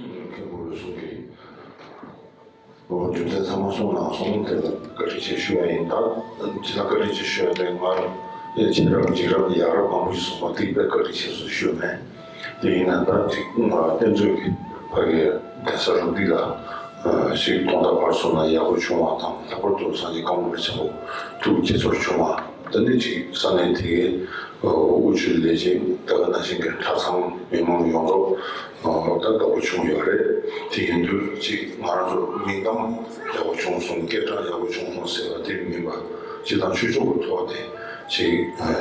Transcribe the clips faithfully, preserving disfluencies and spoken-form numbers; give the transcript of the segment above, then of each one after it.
མཁན་པོ་རུ་གསུང་གི། རྒྱུ་མཚན་ཚང་མ་གསུངས་གནང་སོང་། དེ་ལ་བཀའ་དྲིན་ཆེ་ཞུ་ཡ་ཡིན། ད་ཅི་ལ་བཀའ་དྲིན་ཆེ་ཞུ་ཡ་དེ་སྔར་ཡ་ཆེ་རབས་འཇིགས་རབས་ལ་ཡག་རབས་མང་པོ་ཞིག་གསུངས་པ་དེ་དཔེ་བཀའ་དྲིན་ཆེ་ཞུ་ཞུ་མེད། དེ་ཡིན་ན་ད་ཅིག་བསྟན་འཛིན་གྱི་ཕ་གི་གདན་ས་རུ་འདི་ལ་ཞིག་གཏོང་ད་བར་སོང་ན་ཡག་པོ་བྱུང་བ་དང་། ལྷག་པར་དུ་སངས་རྒྱས་བཀའ་འོག་པའི་ཆེན་པོ་ཐུགས་དགྱེས་ཚོར་བྱུང་བ། ད་ནི་ཅིག་ས་གནས་དེ་གའི་དབུ་ཆོས་ལས་བྱེད་ད་ག་ནང་བཞིན་གྱི་གྲྭ་ཚང་མི་མང་ཡོངས་རྫོགས་ད་དགའ་པོ་བྱུང་ཡོད་རེད། དེ་ཡིན་དུས་ཅིག་ང་རང་ཚོ་མིང་གཏམ་ཡག་པོ་བྱུང་སོང་། སྐད་གྲགས་ཡག་པོ་བྱུང་སོང་ཟེར་བ་དེ་མིན་པ། སྤྱི་དང་ཆོས་ཕྱོགས་ཀྱི་ཐོག་ནས་ཅིག་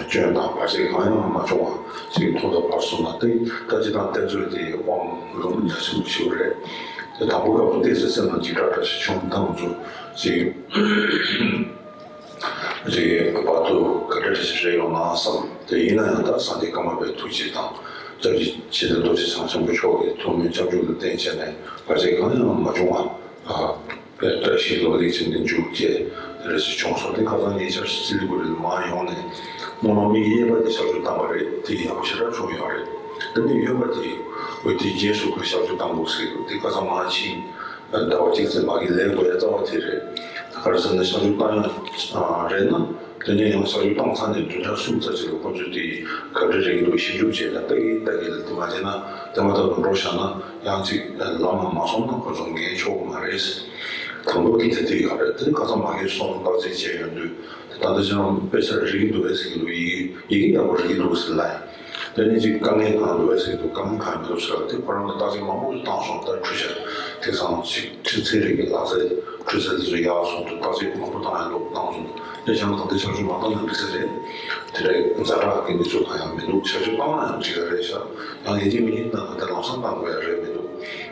སྐྱོན་དང་བར་ཆད་གང་ཡང་མ་བྱུང་བ་ཅིག་ཐོག་ད་བར་སོང་ན། དེ་ད་སྤྱི་དང་བསྟན་འཛིན་དེ་དབང་ལུང་ཉག་ཆེན་པོ་ཞིག་རེད། དེ་དང་པོ་སྐབས་སུ་ཏོག་ཙམ་སེམས་ལ་འཇིགས་སྐྲག་འདྲ་ཞིག་བྱུང་། ད་ང་ཚོ་ཅིག་རེད། བར་དུ་ག་འདྲ་ཞིག་རེད་ཡོང་ན་བསམ། དེ་ཡིན་ན་ཡང་ད་སངས་རྒྱས་ཀརྨ་པའི་ཐུགས་རྗེ་དང་། སྐྱབས་རྗེ་ཤེས་རིག་རྡོ་རྗེ་འཆང་ཆེན་པོ་མཆོག་གི་ཐུགས་སྨོན་སྐྱབས་འཇུག་ལ་བརྟེན་བྱས་ནས་བར་ཆད་གང་ཡང་མ་བྱུང་བ། ཨ། དཔེ་བཀྲ་ཤིས་ལོ་ལེགས་ཅན་གྱི་མཇུག་བཅས་དེ་འདྲ་ཞིག་བྱུང་སོང་། དེ་ཁ་སང་ཉེ་ཆར་སི་ལི་གུ་རི་ལ་མར་ཡོང་ནས་སྔོན་མ་མིག་གཡས་པ་དེ་གཤག་བཅོས་བཏང་བ་རེད། དེ་ཡག་པོ་ཞེ་དྲག་བྱུང་ཡོད་རེད། དེ་ནས་གཡོན་པ་དེ་འོ་དེ་རྗེས་སུ་ཁོས་གཤག་བཅོས་བཏང་དགོས་ཟེར་འདུག་དེ་ཁ་སང་མར་ཕྱིན། ཟླ་བ་གཅིག་ཙམ་མ་གི་ལས་དགོས་ཡ་རྩ་བ་དེ་རེད། ད་ག་རེ་ཟེར་ན་གཤག་བཅོས་བཏང་ཡ་རེད་ན། དེ་ནས་ཡང་གཤག་བཅོས་བཏང་ཚར་ནས་བདུན་ཕྲག་གསུམ་ཙམ་ཅིག་ལ་ཁོ་ཚོས་དེ་ག་འདྲ་རེད་འདུག་ཞིབ་འཇུག་བྱས་ན། ལྟ་གི་ལྟ་གི་ལ་དེ་མ་བྱས་ན་དེ་མ་ཐག་ཏུ་འགྲོ་བཞག་ན་ཡང་ཅིག་ལམ་ལ་མ་སོང་ན་ཁོ་ཚོ་འགན་ཆོག་གི་མ་རེད། དང་པོ་དེ་དེ་དེ་ཡོད་རེད། དེ་ནི་ཁ་སང་མ་གི་སོང་བརྟག་དཔྱད་བྱས་ཡོང་དུས་དེ་ད་ལྟ་ཅང་དཔེ་ཆ་རིག་གི་འདུག་ཟེར་གི་འདུག་ཡི་གེ་ཡི་གེ་ཡག་པོ་རིག་གི་འདུག་ཟེར་ལབ་ཡིན། དེ་ནས་ཅིག་དཀའ་ངལ་གང་འདུག་ཟེར་དུས་དཀའ་ངལ་གང་མི་འདུག་ཟེར་བ་དེ་ཁོ་རང་གིས་བརྟག་དཔྱད་མང་པོ་བཏང་སོང་། ད་འཕྲུལ་ཆས་དེང་སང་ཅིག་འཕྲུལ་ཚན་རིག་གི་ལག་རྩལ་འཕྲུལ་ཚན་དེ་ཚོ་ཡག་སོང་དུས་བརྟག་དཔྱད་མང་པོ་བཏང་ཡ་འདུག་བཏང་སོང་། དེ་བྱས་ན་ད་ལྟ་གཤག་བཅོས་མ་བཏང་ན་འགྲིག་ས་རེད། དེ་འདྲའི་ཛ་དྲག་གི་གནས་ཚུལ་གང་ཡང་མི་འདུག་གཤག་བཅོས་བཏང་ན་ཡང་འགྲིག་ཡ་རེད་ཤག་ཡང་ཡིན་གཅིག་མིན་གཅིག་ད་ད་ལམ་སང་བཏང་དགོས་ཡ་རེད་མི་འདུག་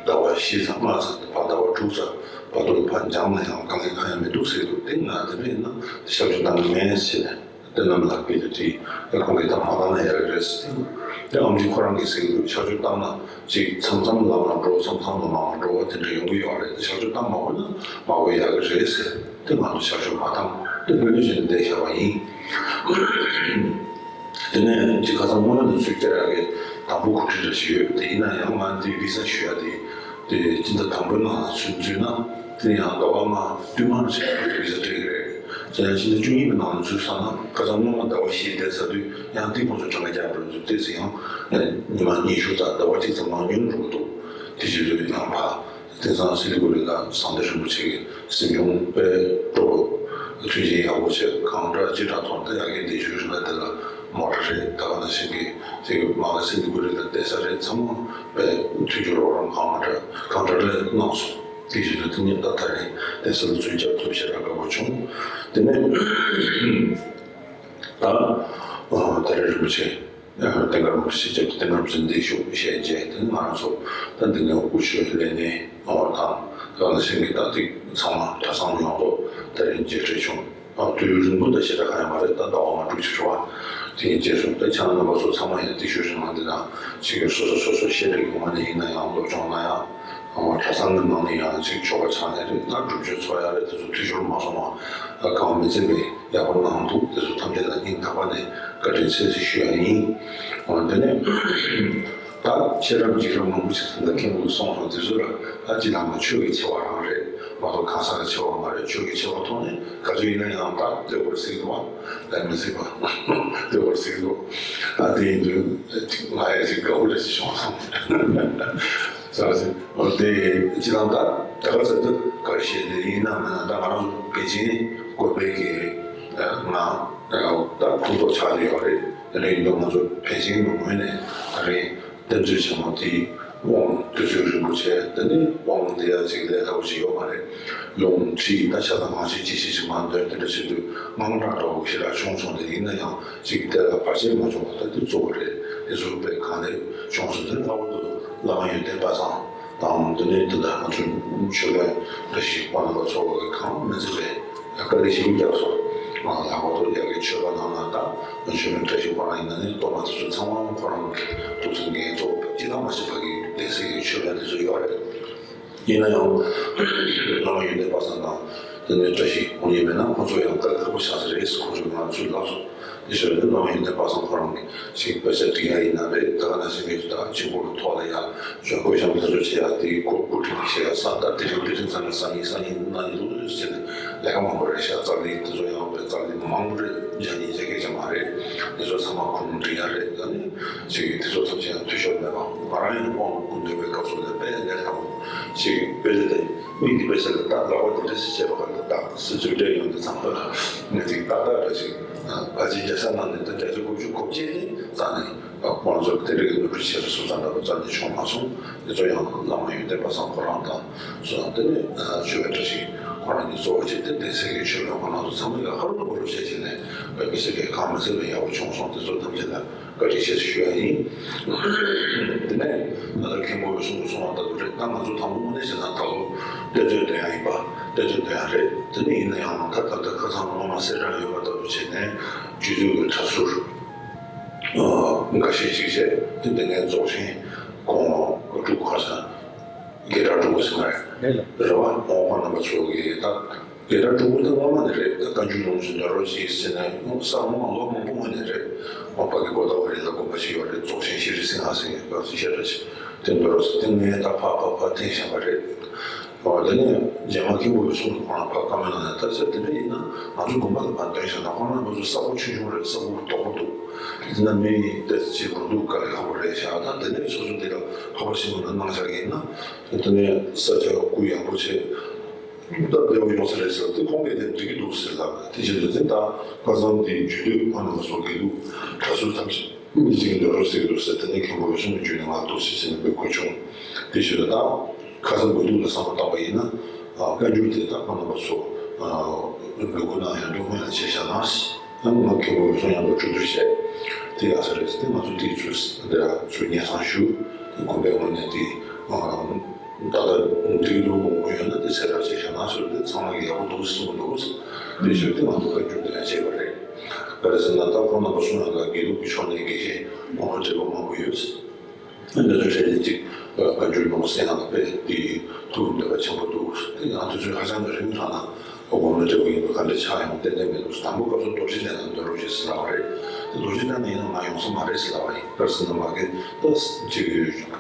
ཟླ་བ་བཞི་ཙམ་ལྔ་ཙམ་ཕར་ཟླ་བ་དྲུག་ཙམ་བར་དུ་ཕར་འགྱངས་ན་ཡང་དཀའ་ངལ་གང་ཡང་མི་འདུག་ཟེར་འདུག་དེ་ང་དེ་འདྲ་ཡིན་ན་གཤག་བཅོས་བཏང་གི་མེད་ཟེར་ནས། དེ་རྣམས་ལ་དཔེ་དེ་དྲིས། ཨེ་ཁོང་གིས་ད་མ་བཏང་ན་ཡག་གི་རེད་ཟེར། དེ་ཨམ་ཆི་ཁོ་རང་གིས་ཟེར་གི་འདུག་གཤག་བཅོས་བཏང་ན་ཅིག་མཚམས་མཚམས་ལམ་ལ་འགྲོ། མཚམས་མཚམས་ལ་མར་འགྲོ་བ་དེ་འདྲ་ཡོང་གི་ཡོད་རེད། དེ་གཤག་བཅོས་བཏང་མ་དགོས་ན་མ་དགོས་ཡག་གི་རེད་ཟེར། དེ་ང་ཚོ་གཤག་བཅོས་མ་བཏང་། དེ་བོད་ལུགས་བྱས་ནས་བསྡད་བཞག་པ་ཡིན། དེ་ནས་ཅིག་ཁ་སང་སྔོན་ལ་ཚུར་བསྐྱར་ཡག་གི་དང་པོ་གོ་སྒྲིག་རེ་ཞིག་ཡོད། དེ་ཡིན་ན་ཡང་ང་འདི་བི་ས་ཞུ་ཡ་དེ། དེ་སྤྱི་ཟླ་དང་པོའི་ནང་ལ་ཚུད་འཛུལ་ན། དེ་ཡང་ཟླ་བ་ལྔ་བསྟུད་མར་བྱས་པའི་བི་ས་སྤྲད་ཀྱི་རེད། དེ་ཡང་ཕྱི་ཟླ་བཅུ་གཉིས་པའི་ནང་ལ་ཚུད་ཚར་ན་ཁ་སང་སྔོན་མ་ཟླ་བ་བཞི་བསྡད་ཚར་དུས་ཡང་དེ་ཁོང་ཚོ་གྲངས་ཀ་རྒྱག་འགྲོ་འདུག་དེ་ཚེ་ཡང་ཉི་མ་ཉི་ཤུ་ཙམ་ཟླ་བ་གཅིག་ཙམ་མང་ཉུང་འགྲོ་གི་འདུག་དེ་བྱེད་དུས་ཡང་ཕ་དེང་སང་སི་ལི་གུ་རི་ལ་ཟམ་གདོང་རིན་པོ་ཆེ་གི་གཟིམ་ཆུང་དཔེ་སྤྲོ་པོ་མཐུན་རྐྱེན་ཡག་པོ་བྱས། གང་འདྲ་ཅི་འདྲ་ཐོག་ད་ཡ་གི་བདེ་ཤུལ་རིམ་པ་དེ་ལ་མོ་ཊ་རེད། ད་ག་ནང་བཞིན་གི་དེ་གི་མ་གི་སི་ལི་གུ་རི་ལ་བསྡད་ས་རེད། ཚང་མ་དཔེ་མཐུན་འགྱུར་རོགས་རམ་གང་མ་འདྲ་གང་འདྲ་རེ་གནང་སོང་། དེ་བཞིན་དུ་དེ་ཉིད་ད་ད་རེས་བསྡད་ས་ལ་ཚུར་བཅར་ཐུབ་ཤེས་ར་དགའ་པོ་བྱུང་། དེ་ནས་ད་ད་རེས་རིན་པོ་ཆེ་བསྟན་དགའ་རིན་པོ་ཆེ་སྐྱབས་བསྟན་དགའ་རིན་པོ་ཆེ་འདས་ཤོག་ཞེས་བརྗོད། དེ་ནས་ང་རང་ཚོ་ད་འདི་ནས་དབུ་ཆོས་ལས་སྣེ་ཨོ་དང་ད་ག་ནང་བཞིན་གི་ད་ཐིག་ཚང་མ་གྲྭ་ཚང་ཡོངས་རྫོགས་ད་རེས་མཇལ་འཕྲད་བྱུང་། ཨ་དུས་ཡུན་རིང་པོ་ད་ཞེ་དྲག་གང་ཡང་མ་རེད། ད་ཟླ་བ་ལྔ་དྲུག་ཅིག་རེད་བ། དེ་ཡིན་རྗེས་སུ་ད་ཁྱེད་རང་རྣམ་པ་ཚོ་ཚང་མ་ཡང་དེ་ཤོད་ཞིག་ང་འདི་ན་ཅིག་གི་སོ་སོ་སོ་སོ་ཤེས་རིག་གི་ངོས་ནས་ཡིན་ན་ཡང་སློབ་སྦྱོང་གནང་ཡ། ཨ་གྲྭ་ཚང་གི་ནང་ནས་ཡང་ཅིག་ཆོ་ག་ཕྱག་ལེན་རེད། ད་སྒྲུབ་མཆོད་འཚོགས་ཡ་རེད། དེ་ཚོ་དུས་སྦྱོར་མ་སོང་བ་ཨ་གང་མི་བརྩི་བའི་ཡག་པོ་གནང་འདུག་དེ་ཚོ་ཐམས་ཅད་ལ་སྙིང་ཐག་པ་ནས་བཀའ་དྲིན་ཆེ་ཞེས་ཞུ་ཡ་ཡིན། ཨ་དེ་ནས། ད་ཤེས་རབ་འཇིགས་རབས་མང་པོ་ཞིག་ད་མཁན་པོས་གསུངས་སོང་། དེ་ཚོ་ལ་ད་སྤྱི་བཏང་ན་ཆོས་ཀྱི་ཆེ་བ་རང་རེད་མ་གཏོགས་གང་ཟག་གི་ཆེ་བ་མ་རེད། ཆོས་ཀྱི་ཆེ་བ་ཐོག་ནས་ག་ཚོད་ཡིན་ན་ཡང་ད་ལྟོས་པར་གཟིགས་འདུག་བ། ལ་མི་གཟིགས་པ་ལྟོས་པར་གཟིགས་འདུག་ད་དེ་ཡིན་དུས་ང་ཡང་ཅིག་དགའ་པོ་འདྲ་ཞིག་བྱུང་སོང་། ཟ་ཟིན་འོ་དེ་སྤྱི་བཏང་ད་ད་ག་ཚོད་དུ་ག་རེ་བཤད་དེ་ཡིན་ན་མིན་ན་ད་ང་རང་ཚོ་པེ་ཅིན་དགོན་པའི་གི་ང་ད་ཁོང་ཚོ་ཆགས་ནས་ཡོད་རེད། དེ་འདྲ་ཡིན་དུས་ང་ཚོ་པེ་ཅིན་གྱི་ངོས་ནས་ད་རེས། བསྟན་འཛིན་ཆེན་མོ་དེའི་དབང་དུས་ཚོད་རིང་པོ་བྱས། དེ་ནས་དབང་དེ་ཡང་ཅིག་ལས་སླ་པོ་ཞིག་ཡོད་མ་རེད། ལུང་ཁྲིད་ད་ཆ་ཚང་གང་ཤེས་ཅི་ཤེས་ཤིག་མ་འདོན། དེ་འདྲ་བྱེད་དུས་དངངས་སྐྲག་འདྲ་བོ་ཞེ་དྲག་བྱུང་སོང་། དེ་ཡིན་ན་ཡང་ཅིག་དེ་ལ་བར་ཆད་མ་བྱུང་བ་ད་དེ་གཙོ་བོ་རེད། དེ་ཚོ་དཔེ་གང་ལེགས་བྱུང་སོང་། དེ་ལྷག་པར་དུ་བླ་མ་ཡོན་ཏན་པ་ཚང་དང་། དེ་ནས་དེ་འདྲ་ང་ཚོའི་ཆོས་པ་འདྲ་ཞིག་དབང་རྣམ་པ་ཚོ་གང་མི་བརྩི་བའི། བཀའ་དྲིན་ཆེན་པོ་རྒྱབ་སོང་། ང་ལྷག་པར་དུ་རྒྱ་གར་ཆོས་པ་ནང་ན་དང་ཆོས་པའི་བཀྲ་ཤིས་ཁོ་རང་ཡིན་ན་ནི་སློབ་མ་དེ་ཚོ་ཚང་མ་ཁོ་རང་གི་ཐུགས་སུ་འགན་གཙོ་བོ་ཅི་ལ་མ་ཤེས་པ་གི་བདེ་སྲིད་ཀྱི་ཆོས་པ་དེ་ཚོ་ཡོད་རེད། ཡིན་ན་ཡང་བླ་མ་ཡོན་ཏན་པ་ཚང་དང་དེ་ནས་བཀྲ་ཤིས་དབང་ཡོད་མེད་ན་ཁོ་ཚོ་ཡང་དཀའ་ལས་ཁག་པོ་ཆགས་ས་རེད། ཁོ་ཚོས་ང་ཚོའི་ལག་སོ་ དེ་བཞིན་དུ་བླ་མ་ཡོན་ཏན་པ་སངས་ཁོ་རང་གིས་ཞིག་དཔེ་ཆ་འབྲི་ཡ་ཡིན་ན་རེད། ད་ག་ནང་བཞིན་གྱི་ད་ཆེན་པོ་གི་ཐོག་ལ་ཡ་ཞོན་ཁོ་ཞང་དེ་ཚོ་བྱེད་ཡ་དེའི་སྐོར་བཀོད་སྒྲིག་བྱེད་ཡ་ས་ད་དེ་རིང་དེ་རིང་ཙམ་ལ་སང་ཉིན་སང་ཉིན་གནངས་ཉིན་ལུགས་ཟེར་ནས་ལས་ཀ་མང་པོ་རེད་ཤག་རྩ་ལི་དེ་ཚོ་ཡང་བའི་རྩ་ལི་མང་པོ་རེད། འཇའ་ཉིན་བྱེད་མཁན་ཅང་མ་རེད། དེ་ཚོ་ཚང་མ་ཁུངས་འབྲི་ཡ་རེད། ད་ནི་ཅིག་དེ་ཚོ་ཐམས་ཅད་ཡང་འཐུས་ཤོར་མེད་པ་ང་རང་ཡང་དབང་དུ་འདོན་པའི་སྐབས་སུ་ལ་དཔེ་ལས་དང་ཅིག་དཔེ་ལས་དེ་མིག་འདི་དཔེ་ཆ་ལ་ལྟ་ལག་པ་འདི་འདྲ་ཞིག་བྱས་པ་ག་ལ་ལྟ་སི་ཚོད་འདྲ་ཡོང་དུས་ཚང་མ་ང་ཅིག་ཏག་ཏག་འདྲ་ཞིག་བ་ཅིག་རྒྱལ་ས་ནང་ནས་ད་བརྒྱ་ཆ་དགུ་བཅུ་གོ་བརྒྱད་ནི་རྩ་ནས་ཁོང་ཚོ་དེ་རིགས་ནོར་འཁྲུལ་ཆེ་རུ་སོང་ཙང་འདྲ་པོ་རྩ་ནས་བྱུང་མ་སོང་། དེ་ཚོ་ཡང་བླ་མ་ཡོན་ཏན་པ་སངས་ཁོ་རང་དང་སོ་དེ་ནས་ཆོས་པ་བཀྲ་ཤིས་ཁོ་རང་གཉིས་གཙོ་བོ་བྱས་ཏེ་གདན་སའི་གི་ཆོས་པ་ཁོ་རང་ཚོ་ཚང་མ་ལ་ཧ་རུ་ཧུ་རུ་བྱས་བྱས་ནས་དཔེ་ཆ་གི་གང་མི་ཟེར་བའི་ཡག་པོ་བྱུང་སོང་། དེ་ཚོ་ཐམས་ཅད་ལ་བཀའ་དྲིན་ཆེ་ཞུ་ཡ་ཡིན། དེ་ནས་ད་ལྟ་མཁན་པོ་གསུང་གསུང་བ་ལྟ་བུ་རེད། ད་ང་ཚོ་དང་པོ་དངོས་གནས་བྱས་ན་ད་ལོ་གཏེར་མཛོད་འདོན་ཡ་ཡིན་པ། གཏེར་མཛོད་འདོན་ཡ་རེད། དེ་ནས་ཡིན་ན་ཡང་ད་ད་ལྟ་ཁ་སང་སློབ་མ་གསལ་བསྒྲགས་ཡོད་པ་ལྟ་བུ་བྱས་ནས་སྤྱི་འཐུས་ཀྱི་གྲྭ་ཟུར་འགའ་ཤས་ཅིག་བྱས་དེ་འདི་ནས་རྫོགས་ཆེན་ཁོང་དྲུག་ཁ་སང་སྐད་གྲགས་དྲུག་པ་ཟེར་མ་རེད། རེད་ལ། རེད་བ། ཁོང་རྣམ་པ་ཚོ་གིས་ད། དེ་ལྟར་ཀྲུང་གོ་དེ་སྔོན་མ་ནས་རེད། ད་བཀའ་འགྱུར་ལུང་ཞིག་འདོན་རོགས་ཞེས་ཟེར་ནས་ས་སྔོན་མ་ལོ་མང་པོ་སྔོན་ནས་རེད། ཁོང་ཕ་གི་གོ་ད་བ་རེད་ལ་དགོན་པ་ཞིག་ཡོད་རེད། རྫོགས་ཆེན་ཤྲི་སིང་ཧ་ཟེར་མཁན་ཡོད་ཟེར་བཤད་ར་ཅིག་དེ་འདོན་རོགས་ཟེར་དེ་ངས་ད་ཕ་ཕ་ཕ་འཐེན་བཞག་པ་རེད། འོ་དེ་ནས་རྗེས་མ་མཁན་པོ་གི་གསུང་གི་ཁོང་རང་ཕ་བཀའ་མོལ་གནང་ནས་ད་ཟེར་དེ་འདྲ་ཡིན་ན་ང་ཚོ་དགོན་པ་ལ་ཕར་འདོན་བཞག་ན་ཁོང་རང་ང་ཚོ་ས་ཁུག་ཆུང་ཆུང་རེད། ས་ཁུག་དོག་པོ་འདུག་དེ་ན་མི་ཏེ་ཅིག་རུ་འདུག་ག་ལ་ཡག་པོ་རེད་བཞག་ད་དེ་ནས་སོ་སོ་དེ་ལ་ཕ་ཕ་ཤིང་མོ་ན་གནང་བཞག་ཡིན་ན་དེ་ནས་ས་ཆ་སྐུ་ཡག་པོ་བྱེད། ད་བདེ་བོ་ཡོང་ས་རེད་ཟེར་ཏེ་ཁོང་གིས་དེ་འགྲིག་གི་འདུག་ཟེར་ལབ། དེ་བཞིན་དུ་དེ་ད་ཁ་སང་དེའི་རྒྱུད་སྟོད་ཁོ་ན་མ་སོང་གི་འདུག་གྲྭ་ཟུར་ཐམས་ཅད་མི་གཅིག་འདོན་རོགས་ཟེར་གི་འདུག་ཟེར། དེ་ནས་མཁན་པོ་བེ་སོང་གི་རྒྱུད་ནས་ང་འདུག་ཟེར་ཟེར་ནས་འབོད་སྐུལ་བྱུང་། དེ་བཞིན་དུ་ད་ཁ་སང་འབོད་འདུག་ལ་བསམ་བློ་བཏང་པ་ཡིན་ན་བཀའ་འགྱུར་དེ་ད་ཁོ་ན་མ་སོང་འབོད་སྐུལ་གནང་ཡང་འདུག་སྔོན་ལ་བྱས་བཞག་ན། ང་མཁན་པོ་བེ་སོང་མཉམ་དུ་གྲོས་བསྡུར་བྱས། དེ་ཡག་ས་རེད་ཟེར་ཏེ་ང་ཚོ་དེའི་ཚུལ་འདིར་ཚུར་སྙན་སེང་ཞུ། དགོན་པའི་ངོས་ནས་དེ། ད་ལྟ་འགྲིག་འདུག་དགོངས་པ་ཡོད་ན་དེ་གསལ་བསྒྲགས་བྱས་བཞག་ན་ཟེར་ཏེ་ཚང་མ་གིས་ཡག་པོ་འདུག་གསུངས་འདུག་དེ་བྱས་ཏེ་ང་ཚོ་བཀའ་འགྱུར་འདི་ལ་བྱས་པ་རེད། ག་རེ་ཟེར་ན་ད་ཁོང་རྣམ་པ་གསུང་ཡག་ལ་དགེ་ལུགས་ཀྱི་ཕྱོགས་ནས་དགེ་བཤེས་ངོ་མ་བགྲེས་པོ་མང་པོ་ཡོད། འདི་ཚོ་བཤད་ནས་ཅིག་བཀའ་འགྱུར་ནང་གསན་ཡག་ལ་དཔེ་དེ་ཐུགས་འདོད་པ་ཆེན་པོ་འདུག་དེ་ཡང་དེ་ཚོས་ཧ་ཅང་གི་རིང་ཐག་ན་དགོངས་པ་བགྲེས་པོ་ཡིན་པ་ག་འདྲ་ཆགས་ཡོང་ཏན་ཏན་མི་འདུག་དང་པོ་སྐབས་སུ་རྡོ་རྗེ་གདན་ལ་འདོན་རོགས་བྱེད་ཟེར་ལབ་པ་རེད། དེ་རྡོ་རྗེ་གདན་ལ་ཡིན་ན་ང་ཡོང་ས་མ་རེད་ཟེར་ལབ་པ་ཡིན། ག་རེ་ཟེར་ན་མ་གི་ད་ཅིག་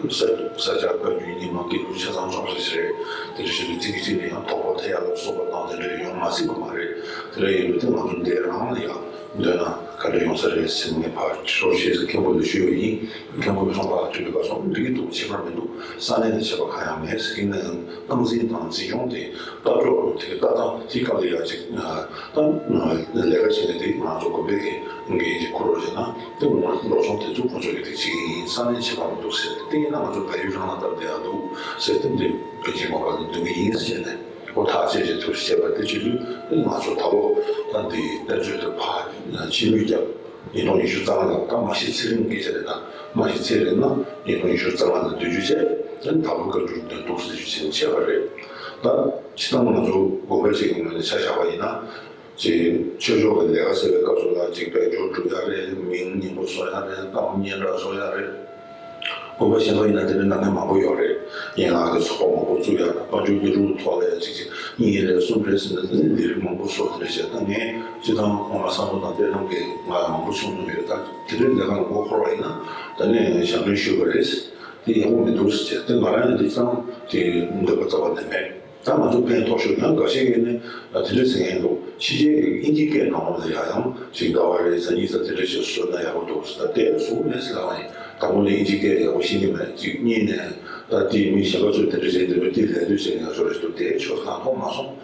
ས་ས་ཆ་བཀའ་འགྱུར་རྙིང་མ་དགེ་ལུགས་ཆ་ཚང་ཚོགས་རེ་ཞིག་རེད། དེ་འདྲ་ཞིག་ཏུ་ཚིག་གཅིག་ནས་ཡང་དོགས་པ་ཐེབས་ཡག་ལ་སོགས་པ་དང་དེ་འདྲ་ཡོང་མ་སྲིད་པ་མ་རེད། དེ་འདྲ་ཡིན་དུས་དེ་ང་ཚོ་འདིར་རང་ལ་ཡང་འདོན་ན་ག་འདྲ་ཡོང་ས་རེད་ཟེར་ནས་ཕར་ཁྲིད་རོགས་བྱེད་ཟེར་མཁན་པོ་ལ་ཞུས་པ་ཡིན། མཁན་པོ་གི་གསུང་པ་ལ་ཁྲིད་པའི་སྐབས་སུ་འགྲིག་གི་འདུག་ཁྱད་པར་མི་འདུག་ས་གནས་དང་ཁྱད་པར་གང་ཡང་མེད་ཟེར། ཡིན་ན་ཡང་སྟངས་འཛིན་དང་འཛིན་སྐྱོང་དེ་ལྟ་གྲུབ་དེ་ལྟ་སྟངས་དེའི་སྐབས་ལ་ཡ་ཅིག་ད་ལས་ཀ་བྱེད་ནས་དེ་ང་ཚོ་དགོན་པའི་གི་འགན་ཅིག་འཁུར་རོགས་བྱས་ན་དེ་ངོ་མ་ལོ་ཆུང་དེ་ཚོ་ཁོ་ཚོ་གི་དེ་བྱེད་ཀྱི་ཡིན། ས་གནས་ཁྱད་པར་མི་འདུག་ཟེར་ཏེ། དེ་ཡིན་ན་ང་ཚོ་བལ་ཡུལ་རང་ལ་སྟབས་བདེ་ཡག་འདུག་ཟེར་ཏེ་འདི་པེ་ཅིང་མ་པ་ལ་འདོན་གྱི་ཡིན་ཟེར་ནས། ཁོ་ཐག་བཅད་བྱས་ཐུགས་སུ་བྱས་པ་དེ་བྱེད་དུས་ང་ཚོ་ད་ལོ་ད་འདི་བསྟན་བཅོས་དེ་ཕར་ཕྱི་མིག་བརྒྱབ། ཉིས་སྟོང་ཉི་ཤུ་རྩ་ལྔ་ལ་ད་མ་གཞི་ཚེ་རིང་སྐད་ཆ་རེད། ད་མ་གཞི་ཚེ་རིང་ན་ཉིས་སྟོང་ཉི་ཤུ་རྩ་ལྔ་ལ་འདོན་རྒྱུ་བྱས། ད་ནི་ད་ལོ་བཀའ་འགྱུར་འདོན་འདུག་ཟེར་རྒྱུ་བྱས་ནས་བྱས་པ་རེད། ད་སྤྱིར་བཏང་ང་ཚོ་དགོན་པ་གཅིག་གི་ངོས་ནས་ཆ་བཞག་པ་ཡིན་ན། ཅིག་ཆོས་ཕྱོགས་ཀྱི་ལས་ཀ་ཟེར་བའི་སྐབས་སུ་ལ་ཅིག་དཔལ་འབྱོར་སྒྲུབ་ཡ་རེད། མིང་སྙན་པོ་བཟོ་ཡ་རེད། གཏམ་སྙན་གྲགས་བཟོ་ཡ་རེད། དགོན་པ་གཞན་པ་ཡིན་ན་དེ་འདྲའི་ནང་མི་མང་པོ་ཡོད་རེད། ཡན་ལག་གི་ཚོགས་པ་མང་པོ་བཙུགས་ཡ་དང་། དཔལ་འབྱོར་བདེ་སྡུག་ཐོག་ལ་ཡ་ཅིག་ཅིག་གཉིས་རེད་གསུམ་རེད་ཟེར་ནས་དེ་ནས་ལས་རིགས་མང་པོ་བཟོ་དེ་འདྲ་བྱས། ད་ངས་སྤྱིར་བཏང་ངོ་མ་བསམ་བློ་དང་དཔེ་རང་གིས་ང་ལ་མང་པོ་གསུངས་མྱོང་ཡོད། ད་དེ་འདྲའི་ལས་ཀ་ལ་མགོ་འཁོར་བ་ཡིན་ན་ད་ནས་ཞབས་འདྲེན་ཞུས་པ་རེད། དེ་ཡག་པོ་མི་འདུག་ཟེར་བྱས། དེ་ང་རང་ཡང་དེ་ཙང་དེ་འདོད་པ་རྩ་བ་ནས་མེད། ད་ང་ཚོ་ཕན་ཐོགས་ཤོར་ཡང་འགའ་ཤས་ཀྱིས་ནི་དེ་འདྲ་ཟེར་མཁན་འདུག་ཕྱི་རྒྱལ་གྱི་དབྱིན་ཇིའི་སྐད་ནང་ལོགས་ལ་ཡང་ཡང་ཅིག་ཟླ་བ་རེ་ཙམ་གཉིས་ཙམ་དེ་འདྲ་ཞིག་བཟོས་ན་ཡག་པོ་འདུག་ཟེར། ད་དེ་བཟོ་མེད་ཟེར་ལབ་པ་ཡིན། དང་པོ་ནས་དབྱིན་ཇིའི་སྐད་ཡག་པོ་ཤེས་ཀྱི་མེད་ཅིག་གཉིས་ནས་ད་དེའི་མི་གཞན་པ་ཚོས་དེ་འདྲ་བྱས་འདུག་པས་དེ་ལས་དོན་བྱས་ནས་ཡག་ཤོས་རེད་འདུག་དེ་ཆོག་གང་ཐོག་མ་སོང་།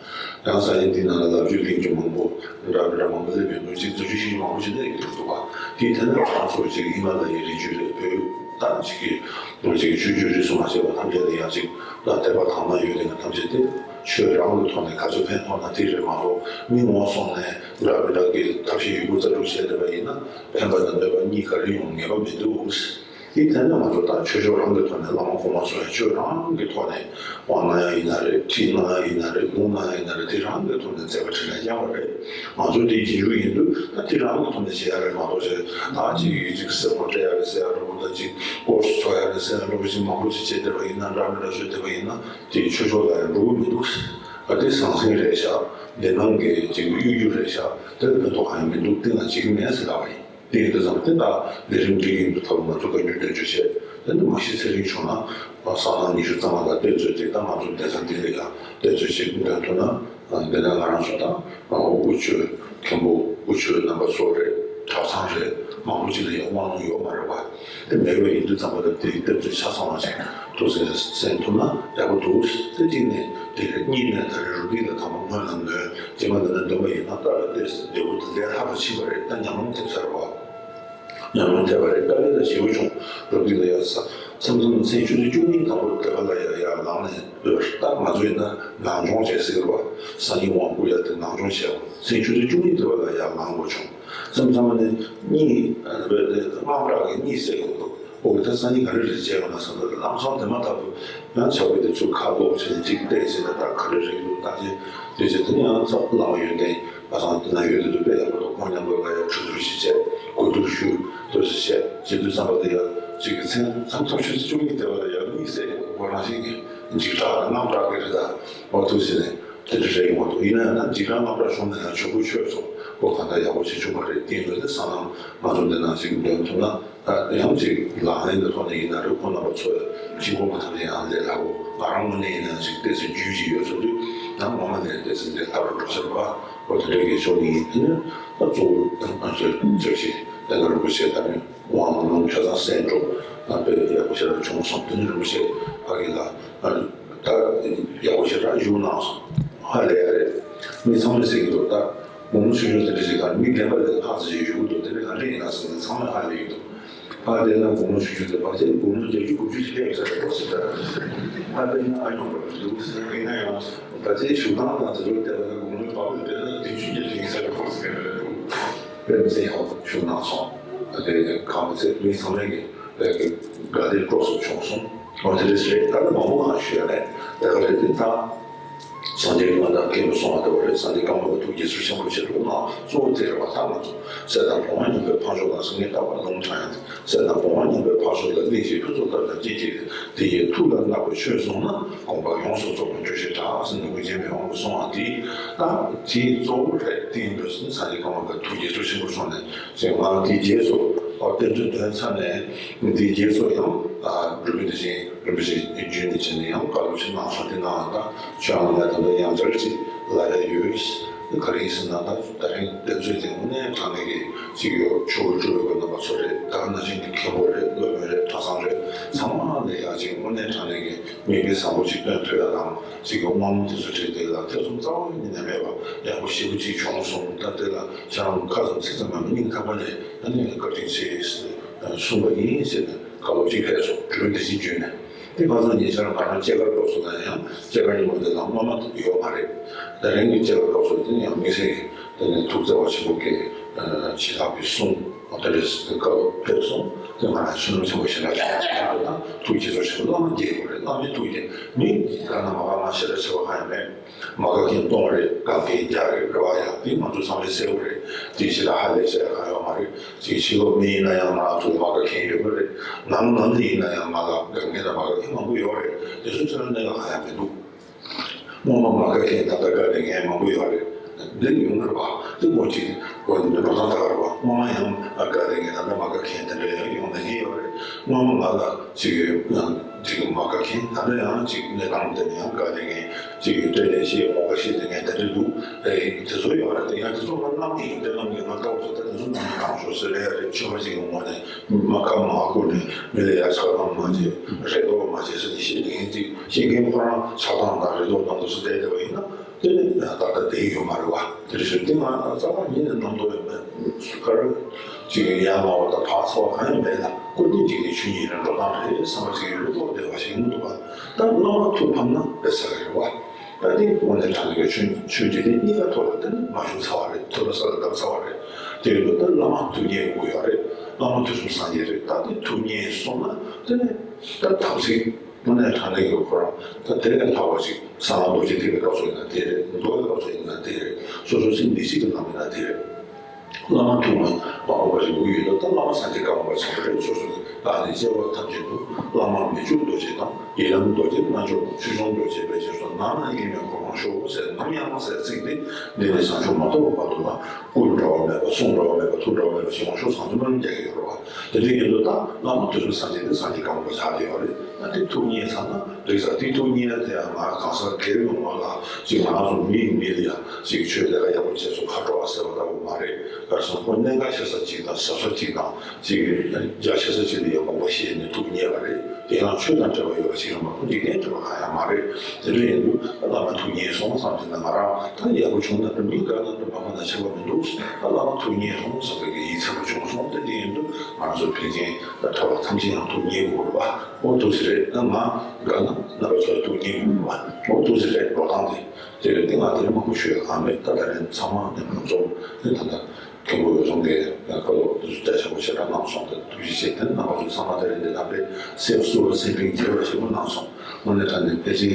ཡང་ས་ཡིན་དེའི་ནང་ལ་ལབ་རྒྱུ་གླེང་རྒྱུ་མང་པོ་འདྲ་མི་འདྲ་མང་པོ་སླེབས་ཡོང་འདུག་ཅིག་རྫུ་འཕྲུལ་ཞིག་མང་པོ་ཞིག་སླེབས་ཡོང་འདུག་པ། དེའི་ཐད་ནས་ང་ཚོ་ཅིག་ཧི་མ་ལ་ཡའི་རི་རྒྱུད་རེད། བོད་ད་ཅིག་གི་ཅིག་ཆོས་བརྒྱུད་རིས་སུ་མ་ཆད་པ་ཐམས་ཅད་ལ་ཡང་ཅིག་ལ་དད་པ་དག་སྣང་ཡོད་དེ་ཐམས་ཅད་དེ་ཆོས་རང་གི་ཐོག་ནས་ག་ཚོད་ཕན་ཐོགས་ན་དེ་རེད་མ་གཏོགས། མི་ངོ་སོང་ནས་འདྲ་མི་འདྲ་གི་ཐབས་ཤེས་ཡོད་རྒུ་རྩལ་སྤྲུགས་བྱས་བསྡད་པ་ཡིན་ན་ཕན་པ་དང་འདོད་པ་གཉིས་ག་རེ་ཡོང་ངེས་པ་མི་འདུག་དེའི་ཐད་ནས་ང་ཚོ་ད་ཆོས་ཕྱོགས་རང་གི་ཐོག་ནས་བླ་མ་གོང་མ་ཚོ་ཡང་ཆོས་རང་གི་ཐོག་ནས་དབང་གནང་ཡ་ཡིན་ན་རེད། ཁྲིད་གནང་ཡ་ཡིན་ན་རེད། ལུང་གནང་ཡ་ཡིན་ན་རེད། དེ་རང་གི་ཐོག་ནས་མཛད་པ་ཁྲིད་ན་ཡག་པ་རེད། ང་ཚོ་དེ་རྗེས་འཇུག་ཡིན་དུས་ད་དེ་རང་གི་ཐོག་ནས་བྱེད་ཡ་རེད་མ་གཏོགས་བྱས་ད་ཅིག་ཡིག་ཅིག་གསལ་པོ་སྤྲད་ཡ་རེད་ཟེར་ཡ་འདྲ་པོ། ད་ཅིག་ཀོར་སི་ཚོགས་ཡ་རེད་ཟེར་ཡ་འདྲ་པོ་ཞིག་མང་པོ་ཞིག་བྱས་བསྡད་པ་ཡིན་ན། འདྲ་མི་འདྲ་བཟོས་བསྡད་པ་ཡིན་ན་དེ་ཆོས་ཕྱོགས་ལ་ཡང་འགྲོ་གི་མི་འདུག་ཨ་དེ་ཟང་ཟིང་རེད་ཤག་འདི་ནང་གི་ཅིག་གཡོ་སྒྱུ་རེད་ཤག་དེ་ལ་ཕན་ཐོགས་གང་ཡང་མི་འདུག་དེ་ང་བྱེད་ཀྱི་མེད་ཟེར་ལབ་པ་ཡིན། དེ་ཡིན་དུས་ཙམ་དེ་ལ་ལས་རིམ་འགྲིག་གི་ཡིན་འདུག་ཐབས་ང་ཚོ་བཀའ་འགྱུར་འདོན་བརྗོད་བྱས། དེ་ནི་མ་གཞི་ཚེ་རིང་བྱུང་ན་ས་ཐང་ཉི་ཤུ་རྩ་ལྔ་དང་བསྟན་གཙོས་དེ་ད་ང་ཚོ་གདན་ས་འདི་ལ་ཡང་བསྟན་གཙོས་ཞིག་འདོན་ཐུབ་ན། འདི་ནས་ང་རང་ཚོ་དང་དབུ་ཆོས་མཁན་པོ་དབུ་ཆོས་རྣམ་པ་ཚོ་རེད། གྲྭ་ཚང་རེད། མང་པོ་ཅིག་ལ་ཡང་དབང་ལུང་ཡོད་མ་རེད་པ། དེ་མེད་པ་ཡིན་དུས་ཙམ་པ་ལ་དེའི་བསྟན་བཅོས་ཆ་ཚང་བ་ཞིག་ཐུགས་སེམས་གསན་ཐུབ་ན་ཡག་པོ་འདུག་དེ་གཅིག་ནས་དེ་རེད། གཉིས་ནས་ད་རེས་རུ་སྡིག་ལ་དང་པོ་སྔོན་ལ་འདོན་རྗེས་མ་འདི་ན་འདོན་པ་ཡིན་ན་སྟབས་ལ་བལྟས་བདེ་པོ་དེ་ལས་ལྷག་པ་ཕྱིན་པ་རེད། ད་ཉམས་མྱོང་ཐེབས་ཚར་བ། ཉམས་མྱོང་ཐེབས་པ་རེད། དཀའ་ལས་ལ་ཞེ་པོ་བྱུང་། རུ་སྡིག་ལ་ཡ་ས་མཚམས་མཚམས་མཚན་ཆུ་ཚོད་བཅུ་གཉིས་དང་པོ་དེ་ག་ལ་ཡ་ཡར་ལངས་ནས། ད་ང་ཚོ་ཡིན་ན་ནང་སྦྱོང་བྱས་ཟེར་བ། སང་ཉིན་དབང་བསྐུར་ཡ་དེ་ནང་སྦྱོང་བྱས་པ། མཚན་ཆུ་ཚོད་བཅུ་གཉིས་དེ་བ་ལ་ཡར་ལངས་དགོས་བྱུང་། མཚམས་མཚམས་ནས་གཉིད་ལམ་སང་དེ་དམག་བྲག་གི་གཉིད་སད་དགོས་འདུག་ཨོ་ད་སང་ཉིན་ག་རེ་རེད་བྱས་པ་ན་བསམ་ད་ལམ་སང་དེ་མ་ཐག་ཏུ་ཡང་ཆག་པའི་དེ་ཚུར་ཁ་ལོག་བྱས་ནས་གཅིག་བལྟས་ཟིན་ན་ད་ག་རེ་རེད་འདུག་ད་ཅི་དེ་ཚེ་དེ་ནས་ཡང་ཚབ་བླ་མ་ཡོན་ཏན་པ་སང་དེ་ན་ཡོད་དེ་དུ་དཔེ་ཡག་པོ་འདུག་ཁོང་མཉམ་དུ་ལ་ཡང་གྲོས་བསྡུར་ཞིག་བྱས། གོ་བསྡུར་ཞུ། ལྟོས་ཤིག་བྱས་བྱེད་དུས་བསམ་པ་དེ་ཡང་གཅིག་གི་མཚན་མཚམས་ཐོབ་ཤུལ་བཅུ་གཉིས་དེ་བ་ལ་ཡང་གཉིད་སད་དགོས་རང་བཞིན་གྱི་འཇིགས་སྐྲག་དང་དངངས་སྐྲག་གི་རེད། ད་འོ་ཐུགས་ཟིན་ནས་དེ་འདྲ་རེད་ཡོང་བ་འདུག་ཡིན་ན་ཡང་ན་འཇིགས་སྐྲག་དངངས་སྐྲག་བྱུང་ན་ཡང་གྱོང་པོ་ཆོད་སོང་། ཁོ་གང་ལྟར་ཡག་པོ་བྱེད་བཅུག་པ་རེད། དེ་ཡིན་དུས་དེ་སང་ནང་ང་ཚོ་འདི་ནང་ཞིག་འདོན་ཐུབ་ན་ད་ཡང་ཅིག་ལག་ལེན་གྱི་ཐོག་ནས་ཡིན་ན་རེད། ཁོང་རྣམ་པ་ཚོ་གཅིག་པོ་མ་ཐག་ནས་ཡང་ལས་སླ་པོ། ང་རང་ངོས་ནས་ཡིན་ན་ཅིག་ཏོག་ཙམ་རྒྱུས་ཅིག་ཡོད་ཚོད་དུས་ད་ངོ་མ་ནས་ཏོག་ཙམ་ལས་སླ་པོ་འགྲོ་ས་རེད་པ། ཨོ་དེ་འདྲའི་གི་ཕྱོགས་ནས་ཡིན་དུས་ད་གཙོ་བོ་ང་ཚོས་ཚོད་ཅིག་ད་ག་རིན་པོ་ཆེ་ད་ནི། དབང་ལུང་ཆ་ཚང་གསན་འགྲོ། ད་དཔེ་ཡག་པོ་ཞེ་དྲག་བྱུང་སོང་། དེ་ནི་རིན་པོ་ཆེ་ཕ་གི་ལ་ད་ཡག་པོ་ཞེ་དྲག་བཞུགས་གནང་སོང་། ཧ་ལས་རེད། མི་ཚང་མས་ཟེར་གྱི་འདུག་ད་དགུང་ལོ་ཆུང་ཆུང་དེ་འདྲ་ཞིག་ག་མི་རྒན་པ་ལས་ལྷག་ཙམ་ཞིག་བཞུགས་འདུག་དེ་འདྲ་ག་འདྲ་ཡིན་ན་ཟེར་ནས་ཚང་མས་ཧ་ལས་ཀྱི་འདུག་ཕ་དེ་ན་དགུང་ལོ་ཆུང་ཆུང་དེ་ཕལ་ཆེར་དགུང་ལོ་བརྒྱད་ཅུ་དགུ་བཅུ་ཞིག་སླེབས་ས་རེད་འདུག་ཟེར། ད་ཕ་དེ་ན་ཨ་ཉོ་བར་འདུག་ཟེར། ཡིན་ན་ཡང་ཕལ་ཆེར་བཞུགས་སྟངས་དང་དེ་ཚོར་བལྟས་པ་ན་དགུང་ལོ་བག་ལ་དེ་ན་བདུན་ཅུ་བརྒྱད་ཅུ་ཡིན་ས་རེད་འདུག་ཟེར་གྱི་རེད་འདུག་དཔེ་མི་སྲིད་ཡག་པོ་བཞུགས་གནང་སོང་། ཨ་དེ་གང་མི་ཚད་མི་ཚང་མས་ཀྱི་དགའ་བདེ་སྤྲོ་གསུམ་བྱུང་སོང་། འོ་དེ་འདྲ་ཞིག་རེད། ད་ནི་མང་པོ་གང་ཞུ་ཡ་མེད། དེ་ག་རེད། དེ་ད་སངས་རྒྱས་ཀྱི་བླ་དང་མཁན་པོ་གསུང་བ་ལྟ་བུ་རེད། སངས་རྒྱས་ཀརྨ་པ་ཐུགས་དགྱེས་ཚུལ་ཆེན་པོ་ཆེ་འདུག་ན་གཙོ་བོ་དེ་རེད་བ། ད་ང་ཚོ་སྲས་དང་བུ་མོ་མཉམ་པའི་ཕ་མཆོག་ལ་སངས་རྒྱས་རྟག་པར་ལུང་དྲངས་ཡ། སྲས་དང་བུ་མོ་མཉམ་པའི་ཕ་མཆོག་ལ་གནས་ཤིང་ཕུན་ཚོགས་ལྟར་དང་བཅས་ཀྱིས་དེ་ཡི་ཐུགས་ལ་བརྣག་པའི་ཆོས་གསུངས་ན། དགོངས་པ་ཡོངས་སུ་རྫོགས་པའི་འགྲུབ་ཞེས་གྲགས་ཟེར་ནས་ཀུན་མཁྱེན་པའི་དབང་པོ་གསུང་བ་དེ་ད་དེའི་གཙོ་བོ་རེད། དེ་ཡིན་དུས་སངས་རྒྱས་ཀརྨ་པའི་ཐུགས་དགྱེས་ཚུལ་ཆེན་པོ་གསུངས་ནས་ཅེས་ང་དེའི་རྗེས་སུ་ཨོ་བསྟན་བཅོས་འདོན་ཚར་ནས་དེའི་རྗེས་སུ་ཡང་འགྲོ་བའི་དེ་བཞིན་རིན་པོ་ཆེ་རྒྱུད་ནས་བྱས་ནས་ཡང་བཀའ་སློབ་ཅིག་གནང་སོང་། དེ་གནང་བ་དང་ཆོས་ནང་ལ་ད་ལྟ་ཡང་བསྐྱར་ཅིག་ལབ་ཡ་ཡོད། ག་རེ་ཡིན་ཟེར་ན་ད་ད་རིང་བསྟན་བཅོས་དེ་དངོས་གནས་དྲང་གནས་ཀྱི་ཅིག་ཡོད། ཆོས་སྤྲུལ་པའི་རྣམ་པ་ཚོ་རེད། ད་ག་ནང་བཞིན་གྱི་མཁན་པོ་རེད། སློབ་དཔོན་རེད། གྲྭ་ཚང་རེད། ཚང་མ་ལ་ཡང་ཅིག་དངོས་གནས་དྲང་གནས་ཀྱི་མིག་དཔེ་བཟང་པོ་ཅིག་སྟོན་ཐུབ་ཡ་དང་། ཅིག་གི་དབང་ལུང་དེ་ཚོ་བྲིས་དེ་ལ་ཐེ་ཚོམ་རྩ་བ་ཉིད་ནས་མེད་པ་ཡག་པོ་ཞེ་པོ་ཅིག་བྱུང་སོང་། ད་དེ་ལ་ཁྱེད་རང་ཁ་ཙམ་ཚིག་ཙམ་མ་མི་སྙིང་ཐག་པ་ནས་ཨ་ནི་བཀའ་དྲིན་ཆེ་ཟེར་གསུངས་པ་ཡིན་ཟེར་ནས་བཀའ་སློབ་ཅིག་ཕེབས་སོང་། གྲོས་འདི་ཅིག་བརྒྱུད་ནས། དེ་ཁ་སང་ཉེ་ཆར་ང་རང་སྐྱེས་སྐར་སྐབས་སུ་ལ་ཡང་སྐྱེས་སྐར་ཉིན་མོ་དེ་ལ་སྔོན་མ་ཡོད་མ་རེད། ད་རིང་གི་སྐྱེས་སྐར་སྐབས་སུ་དེ་ཡང་དམིགས་བསལ་གྱི་དེ་ནས་ཐུགས་བརྩེ་བ་ཆེན་པོ་གིས་ཆེ་ཐག་གི་གསུང་དེ་འདྲའི་སྐབས་ཕེབས་སོང་། དེ་ང་རང་བསོད་ནམས་ཆེན་པོ་ཞེ་དྲག་བྱུང་། ཐུགས་རྗེ་ཆེ་ཞུ། བླ་མ་དགྱེས་དགོས་རེད། བླ་མའི་ཐུགས་རྗེ་མི་ག་ན་མ་ག་མ་ཞེ་དྲག་ཆེ་བ་གང་ཡང་མེད། མ་ག་མཁན་སྟོང་རེད། ག་མཁན་བརྒྱ་རེད། རེ་བ་ཡག་དེ་ང་ཚོ་ཚང་མས་གསལ་པོ་རེད། དེ་ཞེ་དྲག་ཧ་ལས་བྱས་གང་ཡོད་མ་རེད། ཅིག་ཕྱི་ལོགས་མི་ཡིན་ན་ཡང་ང་ཚོ་མ་ག་མཁན་ཡོད་པ་རེད། ནང་ནང་དུ་ཡིན་ན་ཡང་མ་ག་ག་མཁན་དང་མ་ག་མཁན་མང་པོ་ཡོད་རེད། དེ་ཚོ་ཚོ་ལ་གནད་འགག་གང་ཡང་མི་འདུག་སྔོན་མ་མ་ག་མཁན་ད་ལྟ་ག་ལས་མཁན་མང་པོ་ཡོད་རེད། འདི་ཡོང་གི་རེད་པ། དེ་ངོ་གཅིག་འོ་འདི་འགྲོ་སྟངས་ད་ག་རེད་པ། སྔོན་མ་ཡང་ག་ལས་མཁན་ད་ལྟ་མ་ག་མཁན་དེ་འདྲ་ཡང་ཡོང་ནས་ཡིན་ཡོད་རེད། སྔོན་མ་ང་ལ་ཅིག་ཡང་ཅིག་མ་ག་མཁན་ད་ལྟ་ཡང་ཅིག་གནས་སྟངས་དེ་ནས་ཡང་ག་ལས་མཁན་ཅིག་ཡོད་དེ་ལས་ཤེས་ངོ་ག་ཤེས་དེ་ངས་དེ་འདྲ་འདུག་དེ་ཚོ་ཡོད་རེད། དེ་ཡང་དེ་ཚོ་ང་གནང་གི་ཡིན། དེ་གནང་གི་ང་ལྟ་བ་ཚོ་ད་དེ་ཚོ་གནང་གི་རང་ཤོག་ཟེར་ཡ་རེད། ཆོས་པ་ཅིག་གི་ངོས་ནས། མ་ཁ་མ་བསྐུར་ནས་མི་ལ་ཡ་ཆགས་སྡང་མ་བྱེད། རེ་དོགས་མ་བྱེད་ཟེར་ནས་བཤད་མཁན་ཅིག་བཤད་མཁན་ཁོ་རང་ཆགས་སྡང་དང་རེ་དོགས་དང་དུ་སུ་བསྡད་བསྡད་པ་ཡིན་ན་དེ་ནི་ད་ལྟ་བསྡད་ཡོད་མ་རེད་བ། དེ་རེད་ཤོད་དེ་ང་རྩ་བ་ཉིད་ནས་རྣམ་རྟོག་ཡོད་མེད་ཁར་ཅིག་ཡ་མ་བ་དང་བག་ཚ་བ་གང་ཡང་མེད་ལ་ཀུན་ནས་ཅིག་གི་ཆོས་ཉིད་རང་འགྲོ་སྟངས་རེད་བསམ་པ་ཅིག་གི་བློ་ལྡོག་བསྡད་པ་ཞིག་མི་འདུག་བ། ད་བླ་མ་ཐུགས་ཕམ་ན་དཔེ་ཚ་གི་རེད་བ། ད་དེ་དངོས་གནས་དྲང་གནས་ཀྱི་ཆོས་ཆོས་བརྒྱུད་དེ་གཉིས་ཀ་ཐོག་ལ་དེ་ནི་མ་བྱུང་ཚར་བ་རེད། ཐོས་པ་ས་ལ་བརྡབས་ཚར་བ་རེད། དེ་ཡོད་དུས་ད་བླ་མ་ཐུགས་མཉེས་དགོས་ཡོད་རེད། བླ་མ་ཐུགས་གསུམ་སངས་རྒྱས་རེད། ད་དེ་ཐུགས་མཉེས་སོང་ན་དེ་ནི་ད་དམ་ཚིག་དངོས་གནས་དྲང་གནས་ཀྱི་ཁོ་རང་ད་དེ་ལས་ལྷག་པ་ཅིག་གསང་སྔགས་རྡོ་རྗེ་ཐེག་པའི་སྐབས་སུ་ཡིན་ན་དེ་རེད། མདོ་གི་སྐབས་སུ་ཡིན་ན་དེ་རེད། སོ་སོ་སེམས་བདེ་སྐྱིད་ཀྱི་ལམ་ཡིན་ན་དེ་རེད། བླ་མ་ཐུགས་ལ་མ་འོངས་པ་ཞིག་དགོས་ཡོད་ན་ད་བླ་མ་སངས་རྒྱས་བཀའ་འོག་པ་ཚང་མ་རེད། སོ་སོ་བདག་ནི་སྐྱེ་བ་ཐམས་ཅད་དུ་བླ་མ་མི་བསྐྱོད་རྡོ་རྗེ་དང་ ཡི་དམ་རྡོ་རྗེ་རྣལ་འབྱོར་པ། ཆོས་སྐྱོང་རྡོ་རྗེ་དཔལ་གྱི་སྲོག་ནང་ན་མཉམ་མེད་འཁོར་དབང་ཤོག་ཟེར། ནམ་ཡང་ཟེར་ཚིག་འདི་འདི་ནས་བྱང་ཆུབ་མ་ཐོབ་བར་དུ་ལ་སྐུ་འདྲ་བ་མེད་པ། གསུང་འདྲ་བ་མེད་པ། ཐུགས་འདྲ་བ་མེད་པ་ཞིག་དབང་ཤོག་ཚང་མ་རྒྱག་གི་ཡོད་རེད་བ། དེ་འདྲ་ཡིན་དུས་ད་བླ་མ་དུས་གསུམ་སངས་རྒྱས་དེ་སངས་རྒྱས་དཀར་པོ་ཆགས་ཀྱི་ཡོད་རེད། ད་དེ་ཐུགས་མཉེས་ཚར་ན་འགྲིག་ས། དེ་ཐུགས་མཉེས་དེ་ཡང་ང་གང་ཟག་སྒེར་ཡོང་བ་ལ་ཅིག་ང་རང་ཚོ་མི་ཡི་མི་ལ་ཡང་ཅིག་ཆོས་ལས་ཀ་ཡག་པོ་བྱས་སོང་ཁ་དྲོ་བ་ཟེར་བ་ལྟ་བུ་མ་རེད། ག་རེ་ཟེར་ན་ཁོ་གནད་འགག་ཆེ་ས་ཅིག་དང་ཟབ་ས་ཅིག་དང་། ཅིག་རྒྱ་ཆེ་ས་ཅིག་ལ་ཡང་དགོངས་པ་བཞེས་ནས་ཐུགས་མཉེས་པ་རེད། དེ་ཡང་ཆོས་དང་འབྲེལ་བ་ཡོད་པ་ཞིག་མ་གཏོགས་འཇིག་རྟེན་འབྲེལ་བ་གང་ཡང་མ་རེད། དེ་འདྲ་ཡིན་དུས་ད་བླ་མ་ཐུགས་མཉེས་སོང་བསམ་གྱི་འདུག་ང་རང་ད་ཡག་པོ་བྱུང་ན་ད་མི་དགའ་ན་ད་མ་དགའ་ན་ཁྱད་པར་མི་འདུག་ད་བླ་མ་ཐུགས་མཉེས་སོང་བསམ་པའི་ཡིད་ཚིམ་པོ་བྱུང་སོང་། དེ་འདྲ་ཡིན་དུས་ང་ཚོ་ཕལ་ཆེར་ད་གྲྭ་པ་ཐམས་ཅད་ཡང་ཐུགས་མཉེས་དགོས་རེད་པ། འོ་འདུག་སེ་རེད། ད་ང་དགའ་ན་རྣམ་པ་ཚོ་ཐུགས་མཉེས་དགོས་རེད་པ། འོ་འདུག་སེ་རེད། འགྲོ་སྟངས་དེ་དེ་རེད། དེ་ང་དེ་རིང་མང་པོ་ཞུ་ཡ་གང་མེད། ད་ད་རིང་ཚང་མ་ནས་མང་ཚོགས་ནས་ད་ལྟ། མཁན་པོ་འོད་སྲུང་གིས་བཀའ་སློབ་དེ་ཚོ་རྒྱ་ཆེན་པོ་ཞེ་དྲག་གནང་སོང་། དེ་ཐུགས་རྗེ་ཆེ། དེ་ནས་རྣམ་པ་ཚོ་ཚང་མ་དེ་རིང་འདི་ལ་དཔེ་སེམས་གསོ་བ་སེམས་གཏིང་དགྱེས་པ་ཞེ་པོ་གནང་སོང་། དངོས་གནས་དྲང་གནས་ཕལ་ཆེར་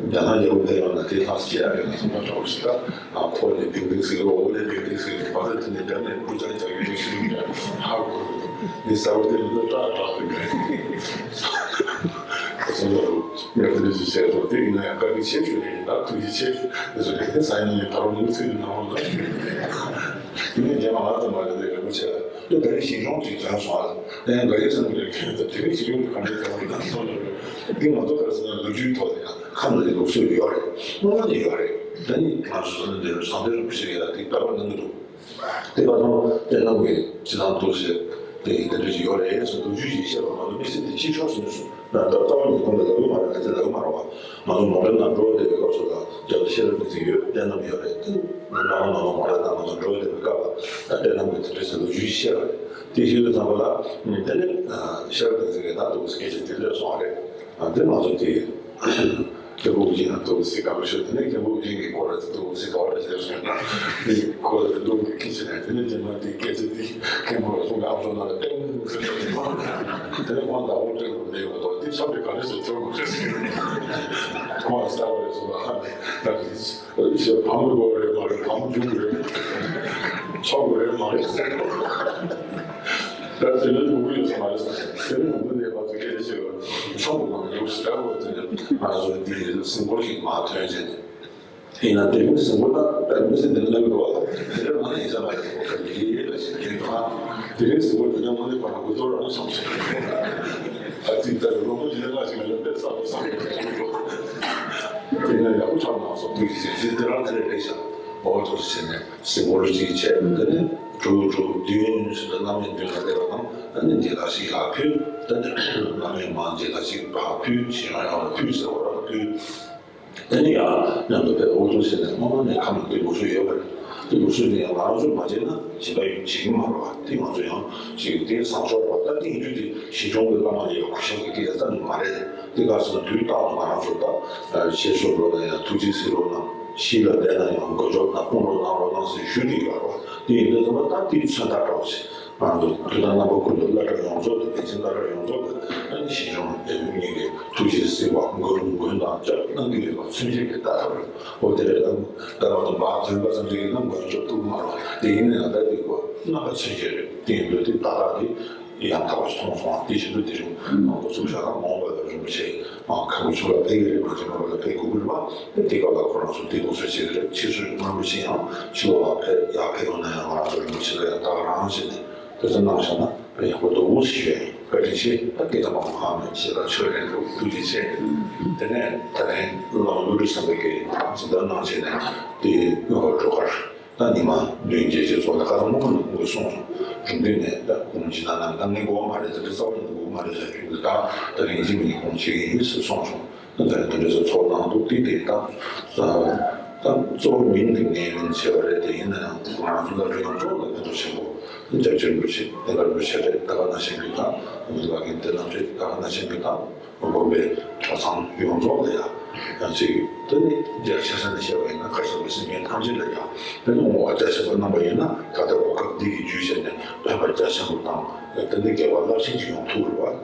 རྒྱ་ནག་རྒྱལ་པོ་ཕེབས་ཡོང་ན་དེ་ལྷག་ཅིག་ཡག་རེད་ལ་སོང་ན་འདྲ་བོ་ཞིག་ད་ཁོ་ནས་ཏིང་ཏིང་ཟེར་གི་འོག་ནས་ཏིང་ཏིང་ཟེར་གི་བར་དུ་དེ་ནས་རྒྱབ་ནས་སྤུ་ཅག་རྒྱག་ཡོད་ཅིག་ཞུ་ཡ་ཧ་གོ་འདུག་འདི་གསར་པ་དེ་ལ་སྐྲག་སྐྲག་འདུག་གས། སོང་ཙང་ངས་དེ་འདྲ་ཞིག་བཤད་སོང་། དེ་ཡིན་ན་ཡང་བཀའ་དྲིན་ཆེ་ཞུ་ཡ་ཡིན། ད་ཐུགས་རྗེ་ཆེ། དེ་ཚོ་གལ་ཏེ་ས་ཡིན་ནའི་ད་རུང་མུ་མཐུད་ནས་གནང་རོགས་གནང་། དེ་ནས་རྗེས་མ་ང་ཚོ་མ་རེད་དེ་རིན་པོ་ཆེ་ལ་དེ་ད་རེས་ཞིང་སྐྱོང་ཅིག་དྲན་སོང་ཨ། ད་ཡང་དགའ་ཡོད་སེམས་ཀྱི་ཁྱོད་ཚོ་དེ་རིང་ཞིང་སྐྱོང་གི་ག་འདྲའི་དྲན་སོང་ལ་སོང་ལ། འདི་ང་ཚོ་ག་རེ་ཟེར་ན་ལོ་རྒྱུས་ཐོག་ནས་ཡང་ཁམས་ལ་ལུགས་སྲོལ་ཡོད་རེད། སྔོན་མ་ནས་ཡོད་རེད། ད་ནི་ང་ཚོ་བསམ་བློ་འདིར་བསམ་གཏན་རིན་པོ་ཆེ་ཡིན་ལ་དེ་ལྟ་བ་གནང་གི་འདུག་དེ་བར་དུ་བསྟན་རྣམ་གྱི་སྤྱི་བཏང་ཐུགས་སྲས་དེ་དེ་འདྲ་ཞིག་ཡོད་རེད་ཟེར་ལོ་རྒྱུས་ཤིག་བཤད་པ་མ་གཏོགས་དམིགས་བསལ་དེ་ཅི་ཆོག་ཟེར་ནས་སོང་། ད་ལྟ་ལྟ་བ་ཉིད་སྟོང་དེ་ལབ་ཀྱི་མ་རེད། ང་ཚོས་ལབ་ཀྱི་མ་རེད་བ། ང་ཚོ་ནོར་འཁྲུལ་ནང་འགྲོ་བསྡད་པའི་སྐབས་སུ་ལ་རྒྱབ་ལ་ཤེས་རབ་བསྟན་འཛིན་ཡོད། བསྟན་རྣམ་ཡོད་རེད། དེ་ནང་ལ་ནང་ལ་མ་རེད། ད་ང་ཚོ་འགྲོ་བསྡད་པའི་སྐབས་ལ་ད་བསྟན་རྣམ་གྱི་དེ་འདྲ་ཟེར་ལོ་རྒྱུས་ཤིག་བཤད་པ་རེད། དེ་ཤེས་དུས་ཙམ་པ་ལ་དེ་ནས་ཤེས་རབ་བསྟན་འཛིན་གྱིས་ད་འདུག་སྐད་ཆ་དེ་འདྲ་གསུངས་པ་རེད། དེ་ང་ཚོ་དེ། མཁན་པོ་ཨུ་རྒྱན་ལ་འདུག་སེ་དགའ་པོ་ཤོར། དེ་ནས་མཁན་པོ་ཨུ་རྒྱན་གྱིས་ཁོ་ར་དེ་འདུག་སེ་དགའ་བ་ར་བྱས་སོང་ན། དེ་ཁོ་ར་དེ་འདུག་སེ་ཁྱི་ཕྱི་ནས་དེ་ནས་རྗེས་མ་དེ་སྐད་ཆ་དེ་མཁན་པོ་ལ་གསུངས་ནས་ཨ་མཆོག་ནང་ལ་ཏེང་ཟེར་ནས། དེ་ནས་ཁོང་ཟླ་བོ་སྤྲེལ་ལོ་ནས་ཡོང་དོ་དེ་ཆབ་དེ་ག་རེ་ཟེར་ཚོར་དགོས་རེད་ཟེར། ཁོང་ལ་ཟླ་བོ་རེད་སོང་ན་ཧ་ནས་ད་དེ་ཞེས་བམ་དགོས་རེད་མ་རེད། བམ་འཇུག་རེད། ཆོག་གི་རེད་མ་རེད་ཟེར། ད་དེ་ནས་ལུག་ཡོད་ས་མ་རེད། དེ་ནས་ལུག་ནས་ང་ཚོ་སྐད་ཆ་བཤད་པ་ཆོག་གི་མ་རེད་ཟེར་བ་དེ་ནས་ང་ཚོ་འདི་གཟིམ་སྒོར་ཞིག་མར་ཐོན་བྱས་ནས། ཡིན་ན་དེ་མིན་གཟིམ་སྒོར་ད་དཔེ་མི་སྲིད་འདི་ལ་གི་འགྲོ་བ་དེ་འདྲ་མ་ཡིན་ས་མ་རེད། ཁོ་ཁ་ལི་ལ་ཞིག་གིན་ཐང་དེ་རིང་གཟིམ་སྒོར་དེ་འདྲ་མ་ནས་ཁོ་ན་གུ་དོར་རང་སོང་ཞིག་ཨ་ཙི་ད་རུང་མོ་ཞིག་ལ་ཞིག་ལ་དཔེ་ས་མ་སོང་ཡོད་འགྲོ། དེ་ན་ཡག་པོ་ཆགས་མ་སོང་། དུས་ཀྱི་ཞིག་ཅི་དེ་རང་དེ་རེད་ཤག་འོ་ཐུགས་རྗེ་ཆེ་ནས། གཟིམ་སྒོར་གཅིག་བྱས། དེ་ནས་དྲུག་དྲུག་བདུན་ཟེར་ཏེ་བླ་མའི་མདུན་ལ་སླེབས་པ་དང་། ཨ་ནི་འདི་ལ་ཞིག་ཡར་ཕུལ། ད་ནི་བླ་མའི་མར་འདི་ལ་ཞིག་ཕར་ཕུལ། ཞིང་ཁ་ཡོངས་ལ་ཕུལ་ཟེར་བ་ལ་ཕུལ། དེ་ནས་ཡང་མཉམ་དུ་ཕེབས། འོ་ཐུགས་སེམས་ནས་སྔོན་མ་ནས་ཁམས་ལ་དེ་ལུགས་སྲོལ་ཡོད་པ་རེད། དེ་ལུགས་སྲོལ་དེ་ཡང་ང་རང་ཚོས་མ་བྱས་ན་གཞན་པ་ཡང་བྱེད་ཀྱི་མ་རེད་བ། དེ་ང་ཚོ་ཡང་ཞིག་དེ་བཟང་ཕྱོགས་པ། ད་དེ་ཡིན་དུས་དེ་ཞིང་སྐྱོང་གི་བླ་མ་ལ་ཡང་གུས་ཞབས་ཀྱི་སྐད་ཆ་རྩ་ནས་མ་རེད། དེ་ག་ཟེར་ན་དུས་རྟག་ཏུ་ང་རང་ཚོ་ད་ཤེས་སོ་ལོ་ན་ཡང་ཐུགས་རྗེ་གཟིགས་རོགས་གནང་། ཤི་ལ་བསྡད་ན་ཡང་དགོས་ཆོག་ན་དཔུང་རོགས་གནང་རོགས་གནང་ཟེར་ཞུ་དེ་ཡོད་རེད་བ། དེ་ཡིན་དུས་ཙམ་པ་ད་དེའི་མཚོན་རྟགས་འདྲ་བོ་ཞིག་ང་ཚོ་དུས་དང་རྣམ་པ་ཀུན་ཏུ་བླ་གྲྭ་ཡོངས་རྫོགས་དང་། པཎ་ཆེན་བླ་གྲྭ་ཡོངས་རྫོགས་དང་། ཨ་ནི་ཞིང་སྐྱོང་ལས་མི་གཉིས་ཀྱི་ཐུགས་རྗེས་གཟིགས་པ་མགོན་རུ་མགོན་དང་བཅས་གནང་གི་ཡོད་པ་མཚོན་བྱེད་ཀྱི་བརྡ་ཐབས་རེད། འོ་དེ་རེད། ད་ད་བར་དུ་མར་ཐོན་པ་ཙམ་ཞིག་ཡིན་ན་མགོན་སྐྱོབ་ཐུབ་མ་རེད། དེ་ཡིན་ན་ཡང་ད་དེ་ཁོ་རྣམ་པ་མཚོན་བྱེད་རེད། དེ་ཡིན་དུས་དེ་བརྡ་ཐག་དེ་ཡང་དག་པ་ཞིག་མཐོང་སོང་བ། དེ་བཞིན་དུ་དེ་རིང་ང་ཚོ་ཚུགས་ཤ་ཁ་མང་བ་ལ་རིན་པོ་ཆེ་ཁ་བུ་ཆུ་ལ་ཕེབས་ཀྱི་རེད། མ་ཆེན་པ་ལ་ཕེབས་དགོས་ཀྱི་རེད་པ། དེ་སྐབས་ལ་ཁོ་རང་ཚོ་དེ་དགོས་ཚོད་བྱེད་ཀྱི་རེད། ཕྱིས་སུ་རིན་པོ་ཆེ་ཡང་ཕྱི་ལོགས་ལ་ཕེབས་ཡར་ཕེབས་ཡོང་ན་ཡང་ང་རང་ཚོ་རིན་པོ་ཆེ་ལ་ཡང་ད་ག་རང་བྱས་ནས། དེ་ཚོ་གནང་བཞག་ན་དཔེ་ཡག་པོ་འདུག་ཞུ་ཡ་ཡིན། བཀའ་དྲིན་ཆེ། ད་སྐད་ཆ་མང་པོ་གང་མེད། ཞེ་དྲག་ཆོས་རེད་འདུག་ཐུགས་རྗེ་ཆེ། དེ་ནས་ད་ལན་བླ་མ་ཀླུ་སྒྲུབ་བསམ་འཕེལ་གྱིས་འཛིན་བདག་གནང་བྱས་ནས་དེ་སྒྲོལ་དཀར་ད་ཉི་མ་བདུན་བརྒྱད་ཅིག་ཚོགས་ནས་ཁ་སང་སྔོན་མ་ནས་ཁོང་གིས་གསུངས་སོང་། གཞུང་འདི་ནས་ད་ཁོང་སྦྱིན་བདག་གནང་ད་ངས་དགོས་པ་མ་རེད། ད་དེ་རྩ་བ་ནས་དགོས་པ་མ་རེད་ཟེར་རྒྱུ་འདི་ད་ད་ལན་ཡིན་གཅིག་མིན་གཅིག་ཁོང་བྱེད་ཀྱི་ཡིན་ཟེར་གསུངས་སོང་། ད་ལྟ་དེ་འདྲ་ཚོ་ཚོགས་གནང་འདུག་དེ་དེ་ད་ད་གཙོ་བོ་མིང་དེ་ངས་མིང་བྱས་པ་རེད། དེ་ཡིན་ན་ཡང་ང་རང་ཚོ་ལ་རེ་ཡོངས་རྫོགས་ལ་ཕན་ཐོགས་ཆེན་པོ། རྒྱལ་སྤྱིའི་འགྲོ་ཆེད་དེ་ལ་འགྲོ་ཆེད་རེད། ད་ག་ནང་བཞིན་གྱི་ད་ང་ཚོ་ལ་གིན་དེ་ནང་བཞིན་ད་ག་ནང་བཞིན་གྱི་ད་དགོན་པའི་གྲྭ་ཚང་ཡོངས་རྫོགས་ལ་ཡང་ཡང་ཅིག་དེ་ནི་རྒྱ་ཆེ་ས་ནས་བཤད་པ་ཡིན་ན་ཁ་ཆེ་བ་སེམས་ཅན་ཐམས་ཅད་ལ་ཡང་དེ་ནི་བསྔོ་བ་རྒྱ་ཆེན་པོ་གནང་པ་ཡིན་ན་ད་ལྟ་གོ་སྐབས་འདི་གི་བརྒྱུད་བྱས་ནས་ཕན་པ་རྒྱ་ཆེན་པོ་དང་དེ་ནི་དགེ་བ་རླབས་ཆེན་ཅིག་ཡོང་ཐུབ་རེད་བ།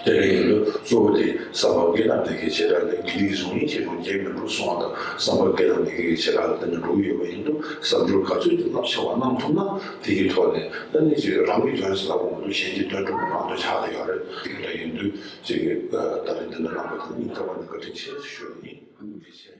དེ་འདྲ་ཡིན་དུས་གཙོ་བོ་དེ་བསམ་པ་དགེ་དང་བདེ་གི་བྱེ་བྲག་ལས། དགེ་སྡིག་གཟུགས་བརྙན་གྱི་རང་རྒྱལ་མི་འགྲུབ་གསུངས་པ་དང་། བསམ་པ་དགེ་དང་བདེ་གི་བྱེ་བྲག་ལ་བརྟེན་ནས་འགྲོ་གི་ཡོད་པ་ཡིན་དུས། བསམ་སྦྱོར་ག་ཚོད་ཀྱི་རླབས་ཆེ་བ་གནང་ཐུབ་ན། དེ་གི་ཐོག་ནས་ད་ནི་ཅིག་རང་གི་དོན་ཟེར་ལབ་དགོས་མི་འདུག་གཞན་གྱི་དོན་འགྲུབ་པ་མང་དུ་ཆགས་བསྡད་ཡོད་རེད། དེ་འདྲ་ཡིན་དུས་ཅིག་ད་རེས་འདི་འདྲ་གནང་བ་དང་སྙིང་ཐག་པ་ནས་བཀའ་དྲིན་ཆེ་ཞུ་ཡ་ཡིན། ཐུགས་རྗེ་ཆེ།